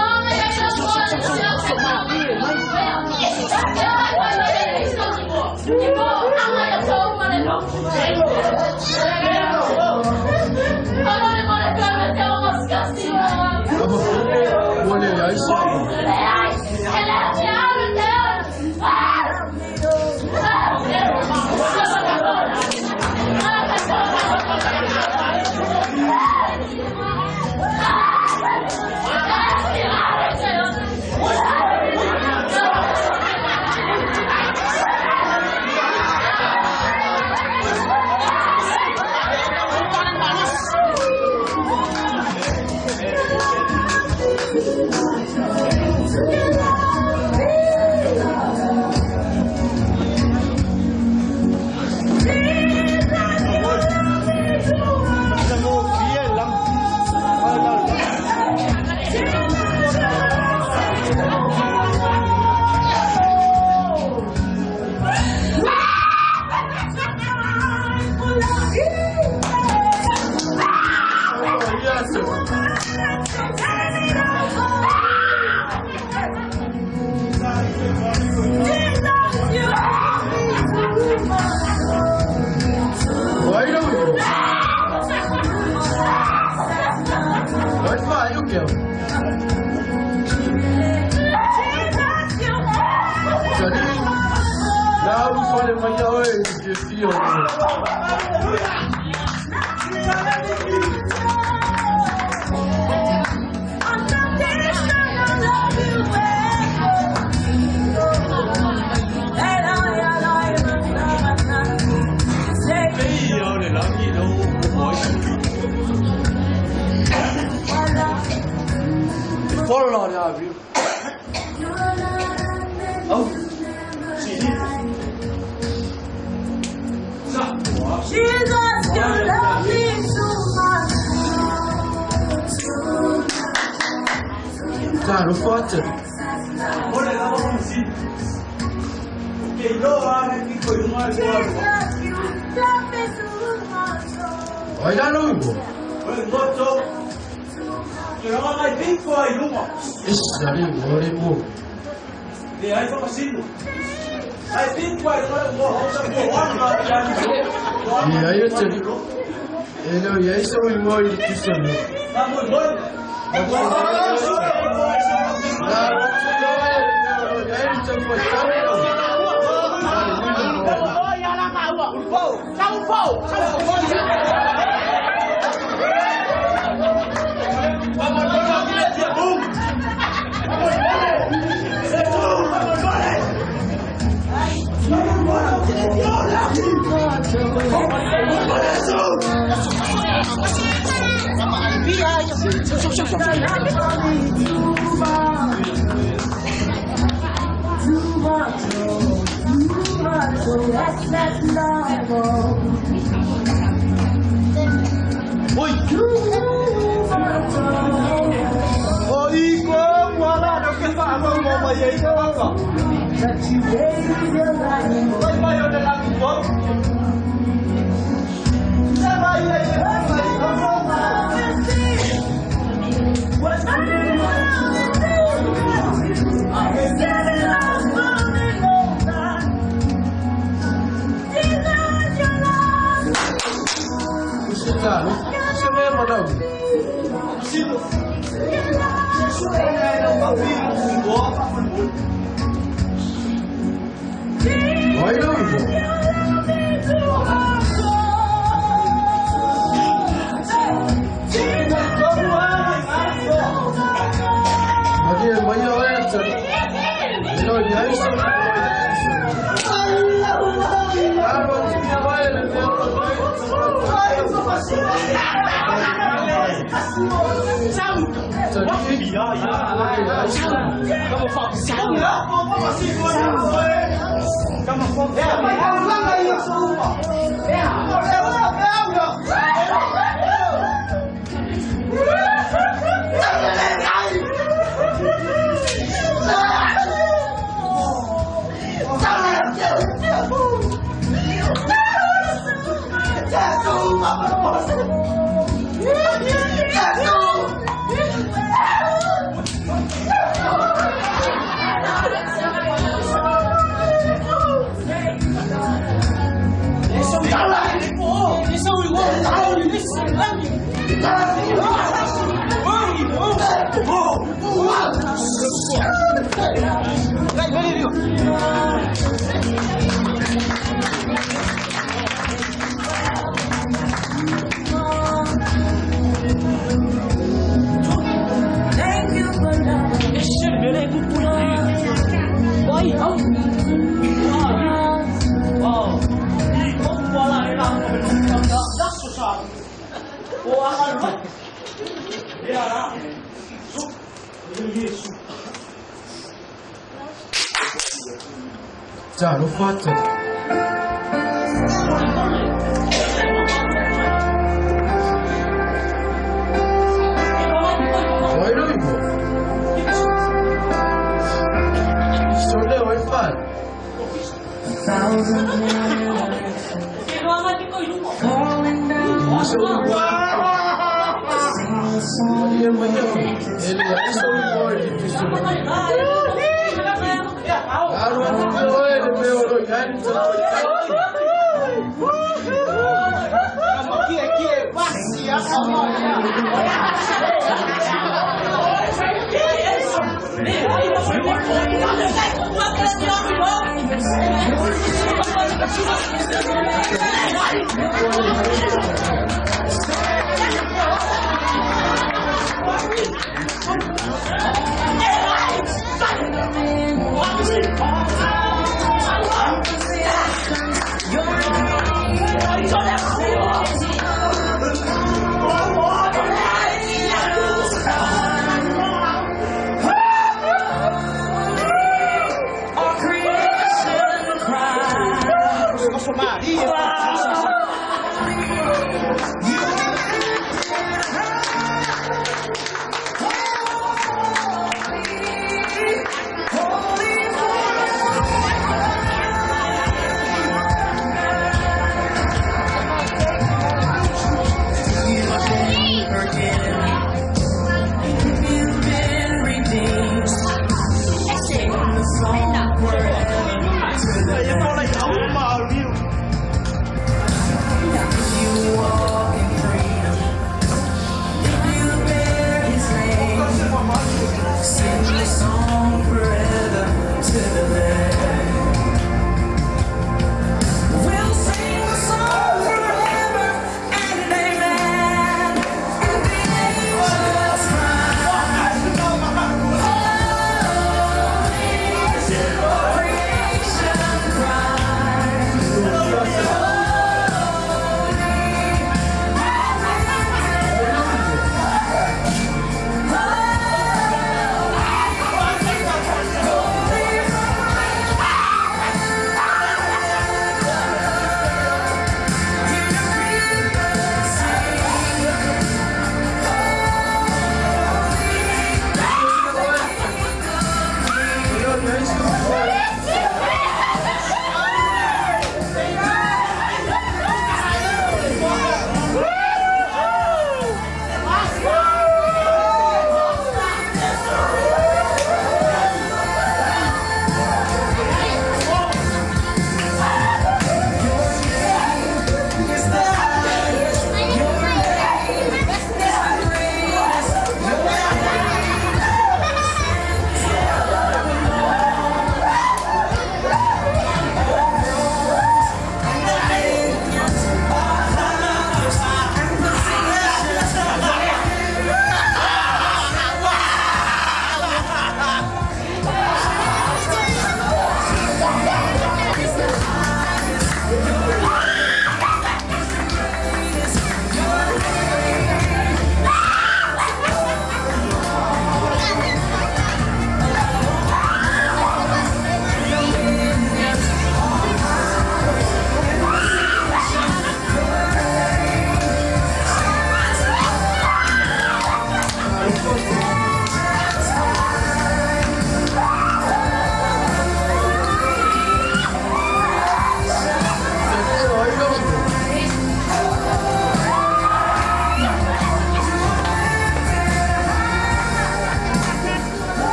Talofa.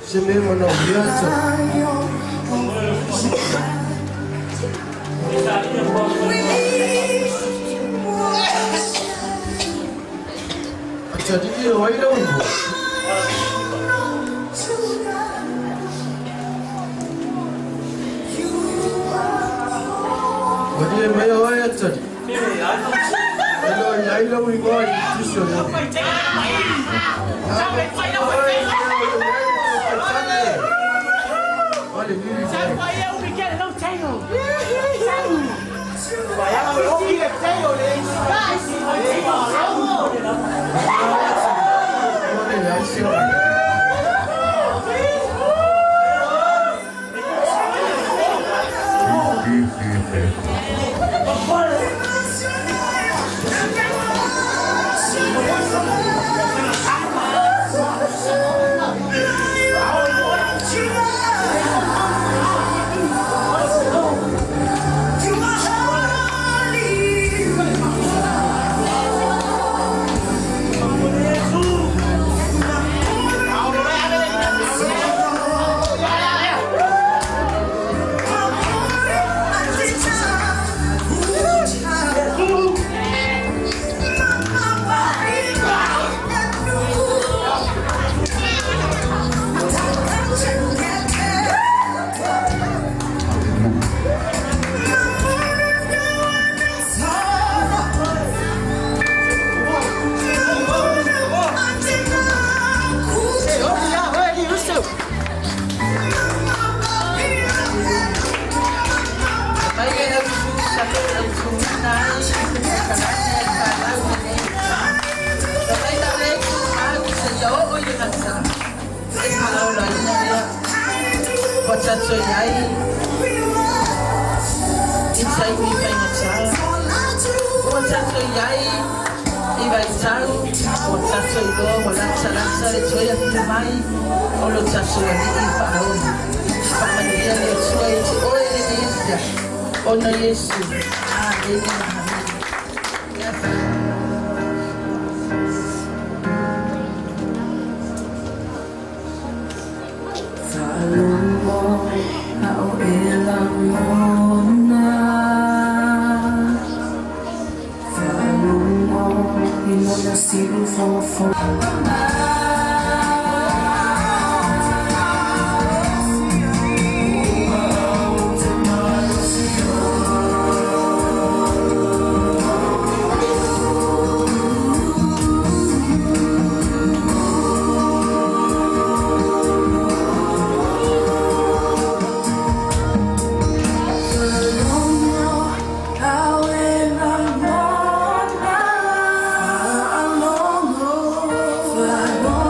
Se me mano viazo. Acha didi wai da ungo. Wadi me wai acha di. Hello yai la ungo tisho. I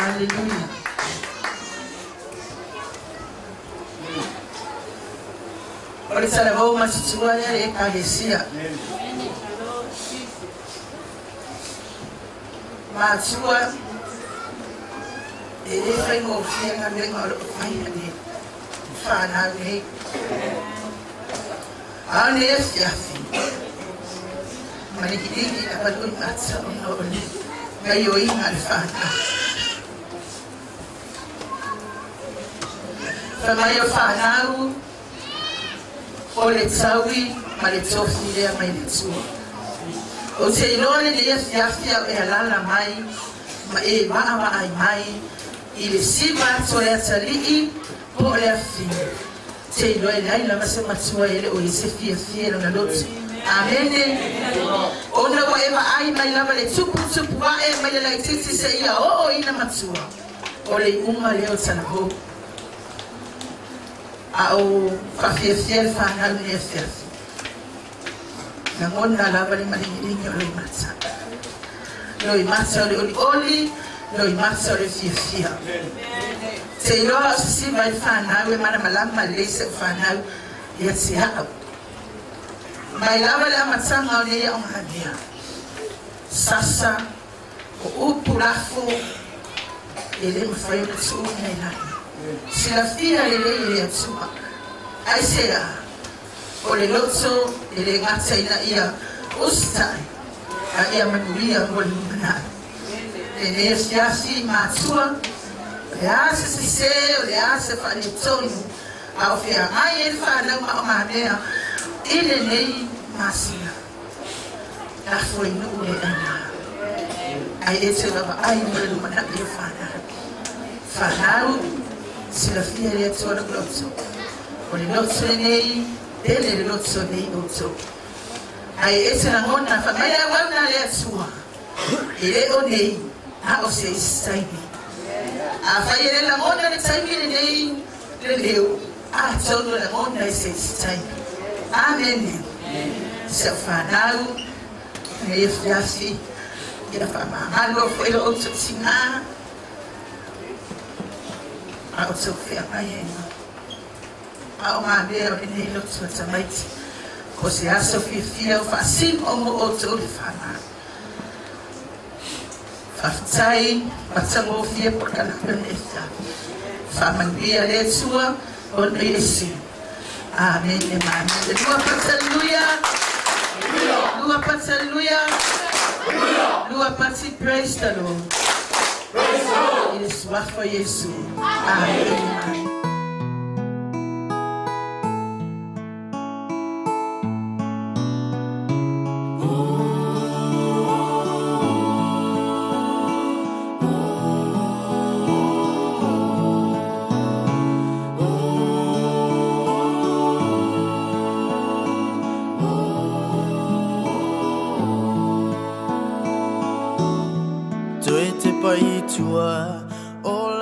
Hallelujah. O le talavou matutua lea le ekalesia. Matua e le faigofie galuega o loo faia nei fanau nei. A o nei afiafi ma ligiligi lava lui mata ona o le gaioiga a le fanau. Faimai o fanau o le taui ma le tofi lea mai le Atua. Ou te iloa lenei afiafi a o e alala mai ma e vaavaai mai i le siva atu o le atalii po o le afafine. Te iloa e leai lava se matua e le o i se fiafia i lona loto. Amene. Ona ua e vaai mai lava le tuputupu ae mai le laitiiti seia oo ina matua, o le iuga lea o talavou. A o faafiafia le fanau lenei afiafi. Lagona lava le maligiligi o loimata. Loimata o le olioli, loimata o le fiafia. Te iloa o sisiva i le fanau e malamalama lelei se fanau ia te au. Mai lava le amataga o nei aogamea. Sasa o upu lafo e le mafai ona tuuina i lalo. Silafia lelei e le Atua. Aisea o le loto e le gata ina ia usitai a ia manuia mo le lumanai. Lenei afiafi matua, o le a se sese, o le a se faaletonu, a o feagai ai le fanau ma aogamea i lenei masina. Lafo i nuu le aina. Ai e te vaavaai mo le lumanai o fanau. Fanau, silafia le Atua lou loto. O le loto lenei, pele le loto nei outou. Ai e te lagona, faimai le auauna a le Atua. E le o nei, a o se isi taimi. Afai e le lagona le taimi lenei le leo, atonu e lagona i se isi taimi. Amene. Si au fanau, nei afiafi, ia faamagalo foʻi lo outou tigā, a outou feagai ai a o gamea o lenei loto tamaiti. O se aso fiafia o faasino mo outou le fanau. Faafetai matagofie polokalame lenei afiafi. Faamanuia le Atua ona i Iesu. Amene ma amene. Lua pati haleluia. Lua pati haleluia. Lua pati praise the Lord. I le suafa o Iesu. Amene ma amene. Toe te pai tua o